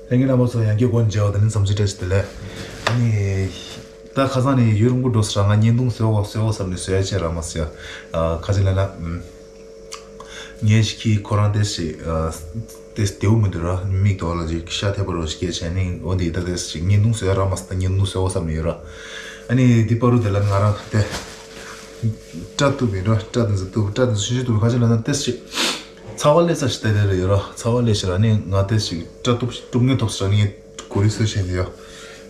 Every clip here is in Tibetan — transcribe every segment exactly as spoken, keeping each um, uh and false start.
ལྷན་རྒྱས་རྣམ་པ་ཚོ། ཡང་བསྐྱར་སྐུ་མཁྱེན་མཇལ་བ་དེ་ནི་འཚམས་ཞིབ་བཀྲ་ཤིས་བདེ་ལེགས། ཨ་ནི། ད་ཁ་སང་ནས་ཡུན་རིང་པོ་འགྲོ་ས་ར། ང་བརྙན་ཐུང་བཟོ་དགོས་བཟོ་དགོས་བསམ་ནས་བཟོ་ཡ་བྱས་ར་མ་ཟེར་ཡ། ཁ་ཅིག་ལ་ན། ངས་ཤི་ཁོ་རང་དེ་ཞིག་དེ་དེའུ་མི་འདུག་ར། མིག་ཏོ་ལ་ཅིག་ཤ་ཐེབས་པ་རོ་ཞིག་སྐད་ཆ་ནི་འོ་འདི་ད་དེ་ཞིག་བརྙན་ཐུང་བཟོ་ཡ་ར་མ་ཟེར། ད་བརྙན་ཐུང་བཟོ་དགོས་བསམ་ནས་ཡོད་ར། ཨ་ནི་དེ་བར་དུ་དེ་ལ་ང་རང་དེ་སྐྲ་གཏུབ་ཡིན་ར། སྐྲ་དེ་ཚོ་གཏུབ། སྐྲ་དེ་ཚོ་ཤིན་ཏུ་གཏུབ། ཁ་ཅིག་ལ་ན་དེ་ཞིག་ཚ་བ་ལས་ས་ཞིག་བལྟས་བསྡད་ལ་ཡོད་ར། ཚ་བ་ལས་ཞིག་ར། ནི་ང་དེ་ཞིག་སྐྲ་གཏུབ་གཏུབ་ངེས་ཐོབ་ས་ར། ནི་གོ་རི་སུ་ཤེས་ཡོད།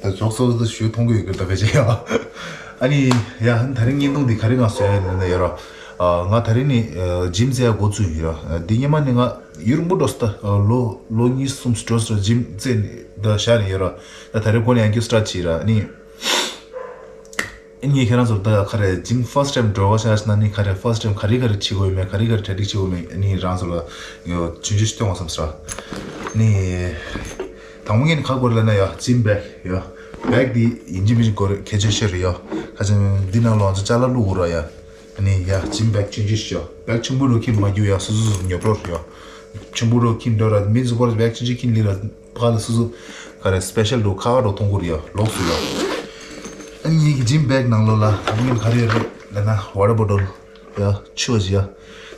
ད་ཙོག་ཙོག་ད་ཞུ་མཐོང་གི་ཡོད་གི་ད་ག་ཅེ་ཡ། ཨ་ནི་ཡ་ད་རིང་བརྙན་ཐུང་འདི་ག་རེ་ང་བཟོ་ཡ་ཡིན་ན་ཡོད་ར། ང་ད་རིང་ནི་ཇིམ་རྩེ་ཡ་འགོ་བཙུགས་ཡིན་ར། འདི་སྔོན་མ་ནི་ང་ཡུན་རིང་པོ་འགྲོ་ས། ད་ལོ་ལོ་གཉིས་གསུམ་འགྲོ་ས་ར། ཇིམ་རྩེ་ནི་ད་བཞག་ནི་ཡོད་ར། ད་ད་རིང་འགོ་ནས་ཡང་བསྐྱར་སི་ཊར་ཊི་བྱས་ར། ཨ་ནི། ཨ་ནི་ཁྱེད་རང་ཚོར་ད་ག་རེ་ཇིམ་ཕར་སི་ཊི་ཊའིམ་འགྲོ་ག་ཤར་ན་ནི་ག་རེ་ཕར་སི་ཊི་ཊའིམ་ག་རེ་ག་རེ་བྱེད་དགོས་ཡོད་མེད། ག་རེ་ག་རེ་གྲ་སྒྲིག་བྱེད་དགོས་མེད། ཨ་ནི་རང་ཚོ་ལ་ཡོ་ཆུང་ཆུང་ཞིག་སྟོན་དགོས་བསམ་ས་ར། ཨ་ནི་དང་པོ་ངས་ནི་ག་དགོས་རེད་ལབ་ན་ཡ་ཇིམ་བེག་ཡ། བེག་འདི་ཡིན་གཅིག་མིན་གཅིག་དགོས་རེད། གལ་ཆེ་ཤོས་རེད་ཡ། ཁ་ཅིག་འདི་ནང་ལོགས་ང་ཚོ་ཅ་ལག་བླུག་དགོས་ར་ཡ། ཨ་ནི་ཡ་ཇིམ་བེག་ཆུང་ཆུང་ཞིག་ཡ། བེག་ཆེན་པོ་རུ་ཁྱེར་མ་རྒྱུག་ཡ། སོ་སོ་སོ་ཉོ་འགྲོ་རེད་ཡ། ཆེན་པོ་རུ་ཁྱེར་འགྲོ་ར། མི་ཚོ་སྐོར་བེག་ཆུང་ཆུང་ཁྱེར་ལི་ར། ཕ་ལ་སོ་སོ་ག་རེ་སི་པེ་ཤལ་འགྲོ་ཁ་ཁ་འགྲོ་མཐོང་གི་རེད་ཡ། ལོགས་སུ་ཡ། ཨ་ནི་ངེད་ཀྱི་ཇིམ་བེག་ནང་ལོགས་ལ་ཨ་ནི་ག་རེ་ཡོད་རེད་ལབ་ན་ཝ་ཊར་བོ་ཊལ་ཡ། ཆུ་ཞིག་ཡ།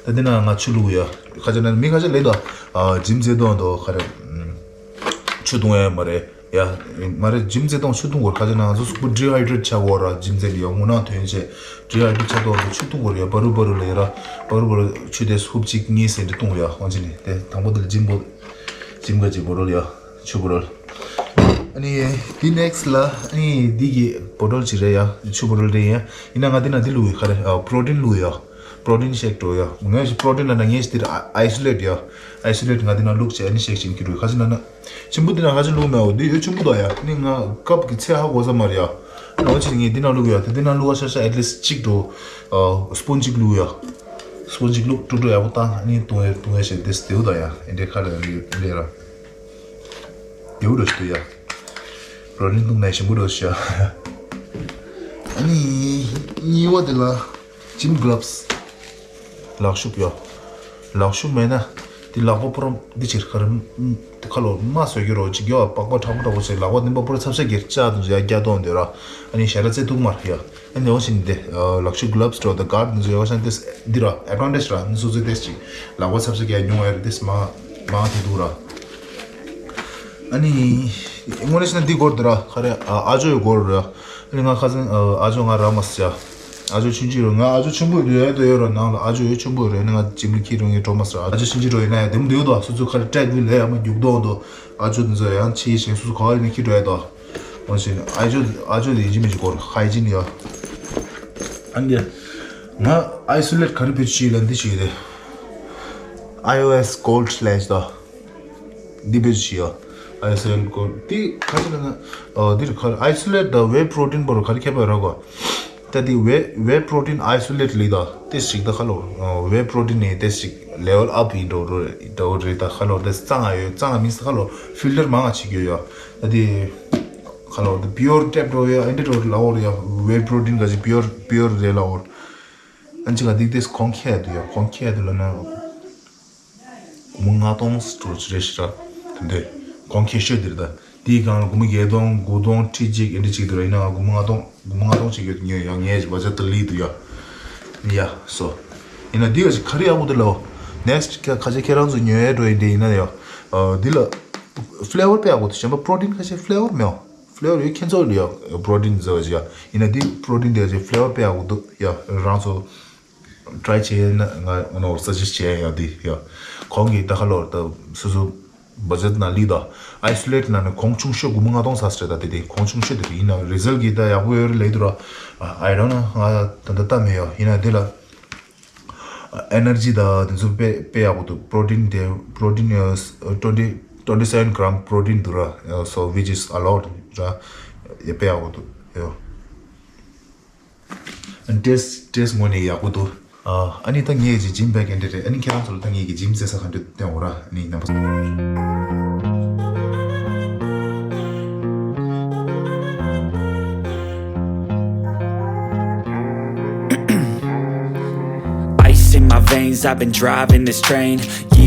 ད་འདི་ན་ང་ཆུ་བླུགས་ཡ། ཁ་ཅིག་ན་མི་ཁ་ཅིག་ལབ་འདུག་ཨ་ཇིམ་རྩེ་དོན་དུ་ག་རེ་ཆུ་འཐུང་ཡ་མ་རེད་ཡ། མ་རེད། ཇིམ་རྩེ་དོན་ཆུ་འཐུང་དགོས། ཁ་ཅིག་ན་ང་ཚོ་གཟུགས་པོ་ཌི་ཧའི་ཌེ་ཊི་ཆགས་ཡོད་ར། ཇིམ་རྩེ་ནི་ཡ་རྔུལ་ནང་ཐོན་བྱས་ཌི་ཧའི་ཌེ་ཊི་ཆགས་དོན་དུ་ཆུ་འཐུང་དགོས་རེད་ཡ། བ་རུ་བ་རུ་ལ་ཡ་ར། བ་རུ་བ་རུ་ཆུ་དེ་སི་ཀུབ་གཅིག་གཉིས་ཟེར་འདྲ་འཐུང་རེད་ཡ། འོན་ཅི་ནི་དེ་དང་པོ་དེ་ལ་ཇིམ་བོ་ཇིམ་ག་ཅིག་བོ་ཊལ་ཡ། ཆུ་བོ་ཊལ། ཨ་ནི་དེ་ནེག་སི་ལ་ཨ་ནི་འདི་གི་བོ་ཊལ་ཅིག་རེད་ཡ། ཆུ་བོ་ཊལ་རེད་ཡ། ཡིན་ན་ང་འདི་ན་འདི་བླུགས་ཡོད། ག་རེ་ཨ་པྲོ་ཊིན་བླུགས་ཡ། པྲོ་ཊིན་ཤེག་འགྲོ་ཡ། ངས་ཞིག་པྲོ་ཊིན་ལ་ན་ངས་ཞིག་འདིར་ཨའི་སོ་ལེ་ཊི་ཡ། ཨའི་སོ་ལེ་ཊི་ང་འདི་ན་བླུགས་བྱས་ཨ་ནི་ཤེག་བྱིན་གྱི་འགྲོ་ཡ། ཁ་ཅིག་ན་ན་ཆེན་པོ་འདི་ན་ཁ་ཅིག་བླུགས་མེད་འོ། འདི་ཡོད་ཆེན་པོ་དོ་ཡ། ནི་ང་ཀབ་གི་ཚད་ཧ་གོ་ས་མ་རེད་ཡ། ཨ་ནི་འོ་ཅི་ངས་འདི་ན་བླུགས་ཡ། དེ་འདི་ན་བླུགས་ཡ་ཤ་ཤ་ཨེཊ་ལིསི་ཊི་གཅིག་འགྲོ། ཨ་སི་པུན་གཅིག་བླུགས་ཡ། སི་པུན་གཅིག་བླུགས། དཀྲུག་དཀྲུག་ཡག་པོ་བཏང་། ཨ་ནི་བཏུང་ཡ་བཏུང་ཡ་ཞིག་དེ་སི་དེའུ་དོ་ཡ། ཨེ་འདྲའི་ཁ་ལ་ཨེ་འདྲའི་ར། དེའུ་ར་ཞིག་ཏུ་ཡ། རོ་ལིན་ཏུང་ནས་ཞིམ་པོ་རོ་ཞིག་ཡ། ཨ་ནི་གཉིས་པ་དེ་ལ་ཇིམ་གི་ལབ་སི། ལག་ཤུབས་ཡ། ལག་ཤུབས་མེད་ན་དེ་ལག་པ་པུ་རམ་འདི་ཕྱིར་ཁ་ར་དེ་ཁ་ལོ་མ་བཟོས་ཀྱི་རོ་ཅིག་ཡ། པགས་པ་ཕྲ་མོ་འདྲ་པོ་ཅིག་ལག་པ་ནིམ་པ་པུ་ར་ཚབ་ཤ་གེར་བཅག་དུ་ཡ་རྒྱ་གཏོང་དེ་ར། ཨ་ནི་ཞལ་ར་རྩེ་ཐུག་མར་ཡ། ཨ་ནི་འོ་ཞིག་འདི་ལག་ཤུབས་གི་ལབ་སི་འགྲོ་དེ་གར་འདི་ཚོ་ཡ་བ་ཤང་དེ་འདི་ར་ཨེ་ཌ་ཝན་ཊེཇ་ར། འདི་སོ་སོའི་དེ་ཅིག་ལག་པ་ཚབ་ཤ་གེ་ཉུང་བ་རེད། དེ་མ་མ་དེ་འདུག་ར། ཨ་ནི་དངོས་གནས་བྱས་ན་འདི་སྐོར་དུ་ར་ཁ་རེ་ཨ་ཨ་ཇོ་ཡི་སྐོར་ར། ཨ་ནི་ང་ཁ་སང་ཨ་ཨ་ཇོ་ང་ར་མ་སི་ཡ། ཨ་ཇོ་ཆུང་ཆུང་རོ། ང་ཨ་ཇོ་ཆུང་པོ་ཡོད་དོ་ཡོད་ར། ནང་ལ་ཨ་ཇོ་ཡོད་ཆུང་པོ་རེད། ནི་ང་ཇིམ་ལ་ཁྱེར་རོ་ངས་འགྲོ་མ་སི་ར། ཨ་ཇོ་ཆུང་ཆུང་རོ་ཡིན་ན་ཡ་དེ་མོ་འདུག་དོ། སོ་སོ་ཁ་རེ་ཊེག་བི་ལ་ཡ་མ་རྒྱུག་དོ་འདུག་ཨ་ཇོ་འདི་ཚོ་ཡང་ཆེ་ཞིང་སོ་སོ་ག་བ་ཡིན་ན་ཁྱེར་འགྲོ་ཡ་དོ། འོ་ཞེས་ཨ་ཇོ་ཨ་ཇོ་དེ་ཡིན་གཅིག་མིན་གཅིག་སྐོར་ཧའི་ཇིན་ཡ། ཨ་ནི་ང་ཨའི་སོ་ལེ་ཊི་ག་རེ་བེད་སྤྱོད་ལ་འདི་བྱས་ཏེ། ཨའི་ཨོ་ཨེས་གོལ་ཌི་ལེ་ཤི་དང་། འདི་བེད་སྤྱོད་ཡ། ཨའི་སོ་ལེ་ཊི་གོལ་ཌི་འདི་ག་ཅི་ལ་ན། འདིར་ག་ཨའི་སོ་ལེ་ཊི་དང་ཝེ་པྲོ་ཊིན་བར་ག་རེ་ཁྱད་པར་རག་གོ། ད་འདི་ཝེ་ཝེ་པྲོ་ཊིན་ཨའི་སོ་ལེ་ཊི་ལི་དང་ཏེ་ཞིག་ད་ཁ་ལོ། ཝེ་པྲོ་ཊིན་ནི་ཏེ་ཞིག་ལེ་ཝལ་ཨབ་ཡིན་འགྲོ་འགྲོ་འགྲོ་རེད། ད་ཁ་ལོ་ཏེ་གཙང་ང་ཡོད། གཙང་ང་མིན་ས་ཁ་ལོ་ཕིལ་ཊར་མང་ང་བྱེད་རྒྱུ་ཡོད། ད་འདི་ཁ་ལོ་ད་པིའོར་ཊེབ་འགྲོ་ཡོད། ཨེ་འདྲ་འགྲོ་ལ་འོར་ཡ། ཝེ་པྲོ་ཊིན་ག་ཅི་པིའོར་པིའོར་རེད་ལ་འོར། ཨན་ཅི་ག་འདི་ཏེ་གོང་ཁེ་དུ་ཡ། གོང་ཁེ་དུ་ལ་ན། སྒོར་མོ་ལྔ་སྟོང་སྤྲོད་ཀྱི་རེད་ཤག་ར། དེ་འདྲ་གོང་ཁེ་ཤོས་འདིར་ད། དེའི་སྒང་ལ་སྒོར་མོ་བརྒྱད་སྟོང་དགུ་སྟོང་ཁྲི་གཅིག་ཨེ་འདྲ་ཅིག་འདུག་ར། ཡིན་ནའང་སྒོར་མོ་ལྔ་སྟོང་སྒོར་མོ་ལྔ་སྟོང་ཅིག་ཡོད་ཉོས་ཡ། ངས་བ་ཇེཊ་ལི་འདུག་ཡ། ཡ་སོ། ཡིན་ན་འདི་ག་ཅིག་ག་རེ་ཡག་པོ་འདུག་ལབ། ནེག་སི་ཊི་ཁ་ཁ་ཆེ་ཁྱེད་རང་ཚོ་ཉོ་ཡ་འགྲོ་ཡིན་དེ་ཡིན་ན་ཡ། འདི་ལ་ཕི་ལེ་ཝར་དཔེ་ཡག་པོ་འདུག་གཞན་པ་པྲོ་ཊིན་ཁ་ཤས་ཕི་ལེ་ཝར་མེད། ཕི་ལེ་ཝར་ཡོད་ཁྱེད་ཚོ་ལ་ཡ་པྲོ་ཊིན་ཟེར་བ་ཅིག་ཡ། ཡིན་ན་འདི་པྲོ་ཊིན་དེ་ག་ཅིག་ཕི་ལེ་ཝར་དཔེ་ཡག་པོ་འདུག་ཡ། རང་ཚོ། ཊ་རའི་བྱས་ན་ང་ཨོ་ནོ་སི་ཇེ་སི་ཊི་བྱས་ཡ་འདི་ཡ། གོང་གི་ད་ཁ་ལོར་ད་སོ་སོ་བ་ཇེཊ་ནང་ལི་ད་ཨའི་སོ་ལེ་ཊི་ནང་ནས་གོང་ཆུང་ཤོས་སྒོར་མོ་ལྔ་སྟོང་ཟ་སྲིད་ད། དེ་དེ་གོང་ཆུང་ཤོས་དེ་རེད། ཡིན་ན་རི་ཛལ་གི་ད་ཡག་པོ་ཡོད་རེད་ལབ་འདུག་ར། ཨའི་ཌོན་ནོ། ང་ད་ད་ལྟ་མེད་ཡ། ཡིན་ན་དེ་ལ་ཨེ་ནར་ཇི་ད་དེ་ཚོ་དཔེ་དཔེ་ཡག་པོ་འདུག་པྲོ་ཊིན་དེ་པྲོ་ཊིན་ཡ་ཊུ་ཝེན་ཊི་ཊུ་ཝེན་ཊི་སེ་ཝེན་གྷ་རམ་པྲོ་ཊིན་འདུག་ར། So which is a lot ར། ཡ་དཔེ་ཡག་པོ་འདུག་ཡ། ཏེས་ཏེས་ངོས་ནས་ཡག་པོ་འདུག་ཨ་ནི་ད་ངས་ཀྱི་ཇིམ་བེག་ཨེ་འདྲ་རེད། ཨ་ནི་ཁྱེད་རང་ཚོ་ལ་ད་ངས་ཀྱི་ཇིམ་རྩེ་ས་ག་འདྲ་སྟོན་འོ་ར། ཨ་ནི་རྣམ་པ། Ice in my veins, I've been driving this train. Yeah,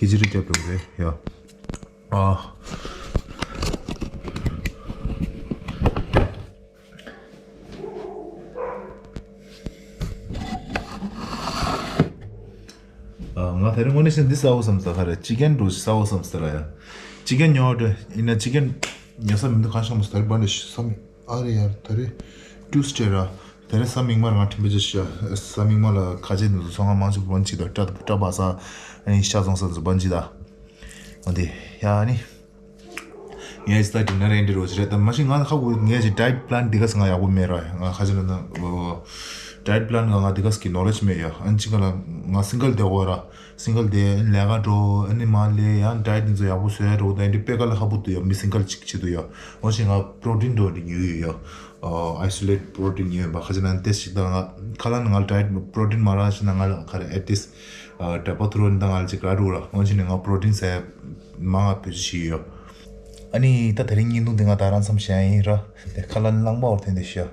ཁྱེད་ཅི་རིགས་རྒྱབ་འགྲོ་གི་རེད་ཡ། ཨ། ཨ། ང་དེ་རིང་དངོས་གནས་བཤད་ན་འདི་ཟ་འོ་བསམ་ས་ག་རེ། ཅི་ཀན་འགྲོ་ཟ་འོ་བསམ་ས་ར་ཡ། ཅི་ཀན་ཉོ་འགྲོ་ཡིན་ན་ཅི་ཀན་ཉོ་ས་མི་འདུག་གང་ཤ་མོ་ས་ད་རེ་བ་འདྲ་ཤི་ས་མི་ཨ་རེ་ཡ། ད་རེ་ཊུ་སི་ཌེ་ར། དེ་རིང་གཟའ་མིག་དམར་ང་ཁྲིམས་དཔོན་ཅིག་ཤ། གཟའ་མིག་དམར་ལ་ཁ་ཆེ་འདི་ཚོ་ཚོང་ཁང་མང་ཆེ་བུ་ལོན་ཅིག་དང་སྐྲ་སྐྲ་སྦ་ས། ཨ་ནི་ཤ་བཙོང་ས་འདི་ཚོ་བན་ཅིག་དང་། འོ་དེ་ཡ་ཨ་ནི། ངས་ད་ཌི་ནར་ཨེ་འདྲ་རོ་ཅི་རེད་ད་མ་གཞི་ང་ཁ་གུ་ངས་ཅི་ཌའེ་ཊི་པི་ལན་འདི་ག་ས་ང་ཡག་པོ་མེད་ར། ང་ཁ་ཆེ་ན་ན་ཌའེ་ཊི་པི་ལན་ང་ང་འདི་ག་ས་གི་ནོ་ལེ་ཇི་མེད་ཡ། ཨ་ནི་ཅི་ག་ལ་ང་སིང་གལ་དེ་གོ་ར། སིང་གལ་དེ་ལས་ཀ་འགྲོ། ཨ་ནི་མ་ལས་ཡང་ཌའེ་ཊི་འདི་ཚོ་ཡག་པོ་བཟོ་ཡ་འགྲོ། ད་འདི་དཔེ་དཀའ་ལས་ཁག་པོ་འདུག་ཡ། མི་སིང་གལ་གཅིག་བྱེད་འདུག་ཡ། འོ་ཞིག་ང་པྲོ་ཊིན་འགྲོ་འདི་ཉོས་ཡོད་ཡ། ཨ་ཨའི་སོ་ལེ་ཊི་པྲོ་ཊིན་ཉོས་ཡོད་པ། ཁ་ཆེ་ན་ཏེ་ཞིག་ད་ང་ཁ་ལ་ན་ང་ཌའེ་ཊི་པྲོ་ཊིན་མ་རག་ཞིག་ན་ང་ལ་ཁ་རེ་ཨེ་ཏིས་ཌ་པ་ཐུ་རོ་ནི་ད་ང་ལ་ཅིག་ག་འགྲོ་ར། འོ་ཞིག་ནས་ང་པྲོ་ཊིན་ཟ་ཡ་མ་ང་བེད་སྤྱོད་བྱེད་ཡོད། ཨ་ནི་ད་དེ་རིང་བརྙན་ཐུང་འདི་ང་ད་རང་མཚམས་བཞག་ཡིན་ར། དེ་ཁ་ལ་ན་རླངས་པ་འོར་ཐེན་དེ་ཤ།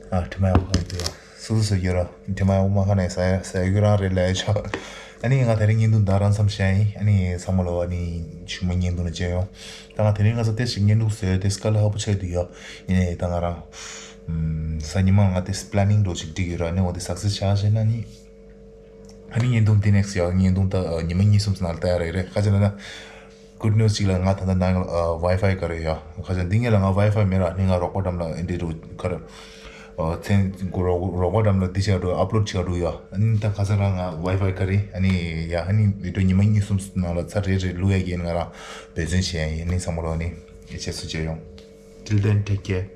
ཨ་དྲི་མ་ཡག་པོ་ཡོད་དེ་ཡ། སོ་སོ་ཟ་རྒྱུ་ར། དྲི་མ་ཡག་པོ་མ་ཁ་ནས་ཟ་ཡ་ཟ་རྒྱུ་རང་རེད་ལས་ཆོག་ཨ་ནི་ང་དེ་རིང་བརྙན་ཐུང་ད་རང་མཚམས་བཞག་ཡིན། ཨ་ནི་ཚང་མ་ལོ་ཨ་ནི་ཆུང་མ་བརྙན་ཐུང་ལ་མཇལ་ཡོང་། ད་ང་དེ་རིང་ང་ཚོ་ཏེ་ཞིག་བརྙན་ཐུང་བཟོས་ཏེ་དཀའ་ལས་ཁག་པོ་ཆགས་འདུག་ཡ། ཡིན་ནའི་ད་ང་རང་ཨམ་གཟའ་ཉི་མ་ང་ཏེ་པི་ལེ་ནིང་འགྲོ་ཞིག་བསྒྲིགས་ཡོད་ར། ཨ་ནི་འོ་དེ་སག་སེ་སི་ཆགས་བྱས་ན་ནི། ཨ་ནི་བརྙན་ཐུང་དེ་ནེག་སི་ཡ་བརྙན་ཐུང་ད་ཉི་མ་གཉིས་གསུམ་ཙམ་ནང་ལ་ལྟ་ཡ་རེད་རེད། ཁ་ཆེ་ན་ན། གུཌ་ནིའུ་སི་གཅིག་ལ་ང་ད་ལྟ་ནང་ཝའི་ཕའི་ག་རེ་ཡ། ཁ་ཆེ་འདི་ངེད་ལ་ང་ཝའི་ཕའི་མེད་ར། ནི་ང་རོགས་པ་འགྲམ་ལ་ཨེ་འདྲི་རུ་ག་རེ། ཚན་རོགས་པ་འགྲམ་ལ་འདི་བྱ་འགྲོ་ཨབ་ལོཌ་བྱ་འགྲོ་ཡ། ཨ་ནི་ད་ཁ་ཆེ་རང་ང་ཝའི་ཕའི་ག་རེ། ཨ་ནི་ཡ་ཨ་ནི་བི་ཌིའོ་ཉི་མ་གཉིས་གསུམ་ནང་ལ་ཚར་རེ་རེ་བླུག་ཡ་གི་ང་རང་འབད་བརྩོན་བྱས་ཡ་ཡིན། ཨ་ནི་ཚང་མ་ལོ་ཨ་ནི་ཨེ་ཆེ་སུ་བྱས་ཡོང་། Till then, take care.